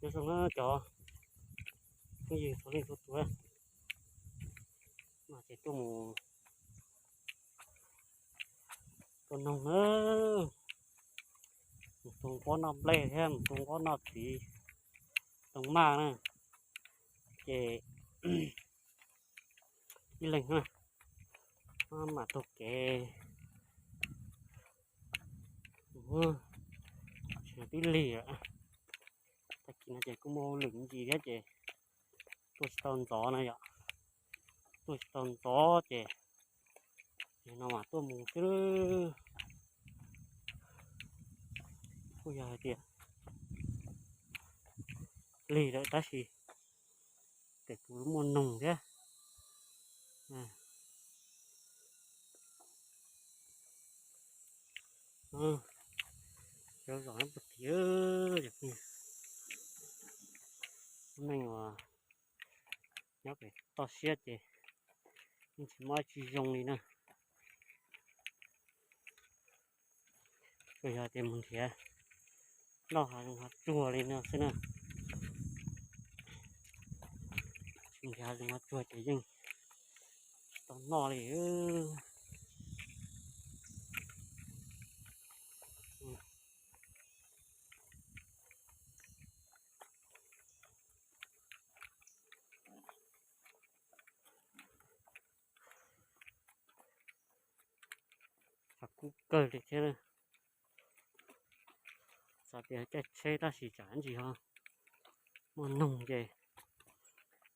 Nyob zoo na cov phooj ywg txhua leej txhua tus, mas ces tuaj mus tua noog na, mus tua nquab noj nplej thiab mus tua nquab noj txiv toog maj na, ces ib leeg na, maj mam taug kev, tsis twb lig lawm. Tag kis no ces kuj muaj hauj lwm ntsis thiab ces tuaj tsis tau ntxov na yom, tuaj tsis tau ntxov ces no mas tuaj mus xwb. Kuj yog hais tias lig lawm tab sis tes kuv muaj noog thiab. Cov zos nyob puag tid, lub neej uas nyob pem toj siab ces yeej tsis muaj dab tsi zoo li na. Tsuas yog tias mus nrhiav noj hav zoov hav tsuag li no xwb na. Mus nrhiav hav zoov hav tsuag ces yeej tsis tau noj li. Tshav kub kawg li thiab. Xav tias caij tsheb tab sis tsam ntsis ho muaj noog ces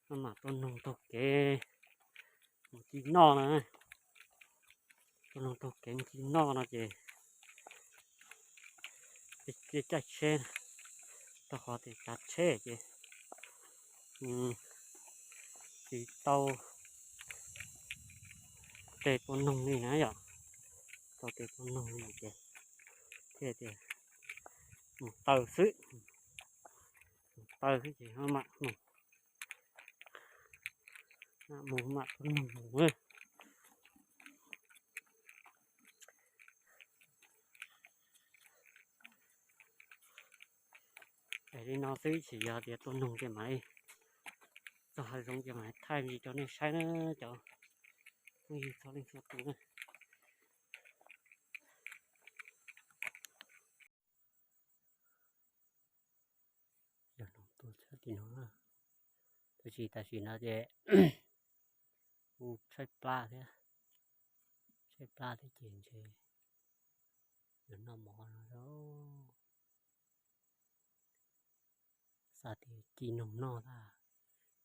maj mam tua noog taug kev mus ci noj na. Tua noog taug kev mus ci noj no ces caij tsheb, rau qhov tias tsav tsheb ces tsis tau tes tua noog li na yom. Tau tes tua noog li ces thiaj tias mus taw xwb, mus taw xwb ces maj mam mus, maj mus mam tua noog mus. Es li no xwb, tsis yog tias tua noog ces mam li txog hav zoov ces mam li thaij me ntsis rau nej saib na cov phooj ywg txhua leej txhua tus na. Yog noog tuaj txog tim no na, tab sis tam sim no ces kuj tshaib plab thiab, tshaib plab thiab ces ntshe yuav noj mov no. Xav tias ci noog noj tag,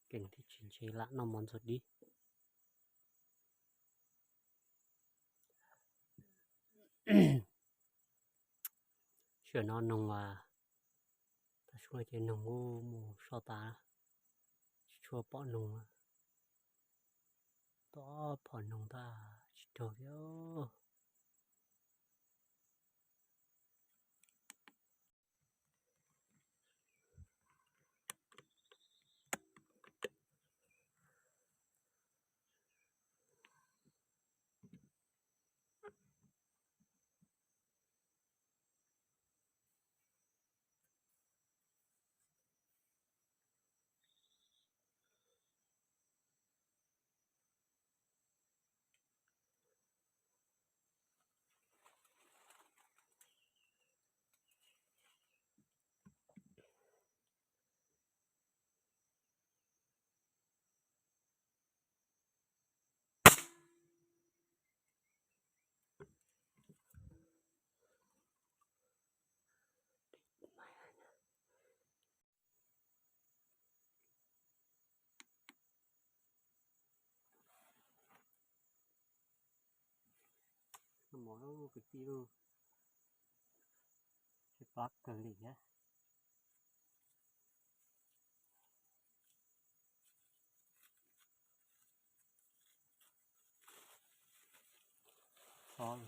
kees thiab tsis ntshe lam noj mov ntxuag dib. Sawm no noog as, tag suab ces noog kuj mus soj tas, tsis tshua pom noog, tod phom noog tag tsis raug thiab. Mov lub kwv tij lub, tshaib plab kawg li thiab. Txhob,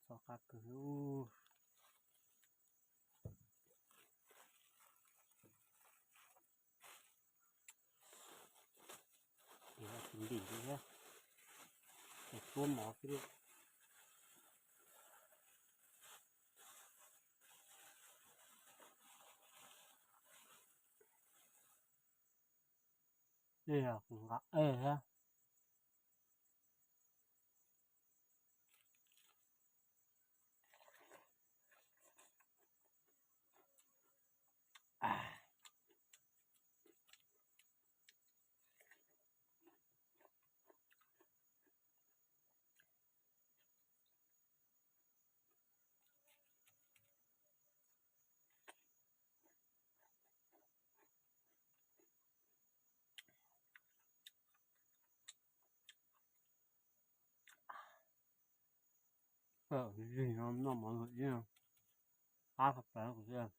txhob qab kawg li. Ces tus ntim thiab, ces tuab mov xwb lauj. Ej, kuv nqa ej thiab. Zig no noj mov luam ib, qab qhov pem kuv thiab.